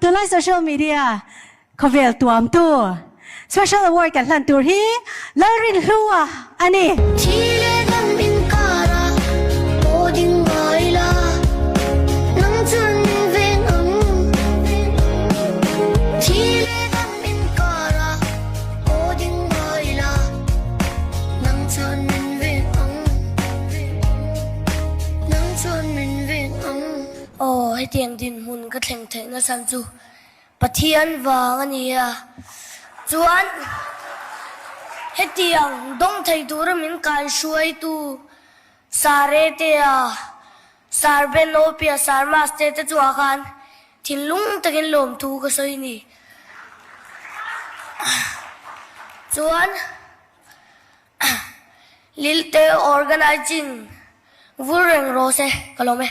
Tunlai social media khawvel tuamtu Special Award kan hlan tur hi Lalrinhlua a ni. Thi leh dam inkara aw ding ngai la, nang chuan min veng ang. Thi leh dam inkara aw ding ngai la, nang chuan min veng ang. Nang chuan min veng ang. Aw, hetiang dinhmun ka thleng theih nasa chu Pathian vang a ni a, chuan hetiang dawng thei tura min kaihruaitu Saretea, Sarbenopia, Sarmaste te chungah khan thinlung takin lawmthu ka sawi a ni. Chuan Lilte Organizing vul reng rawh se ka lawm e.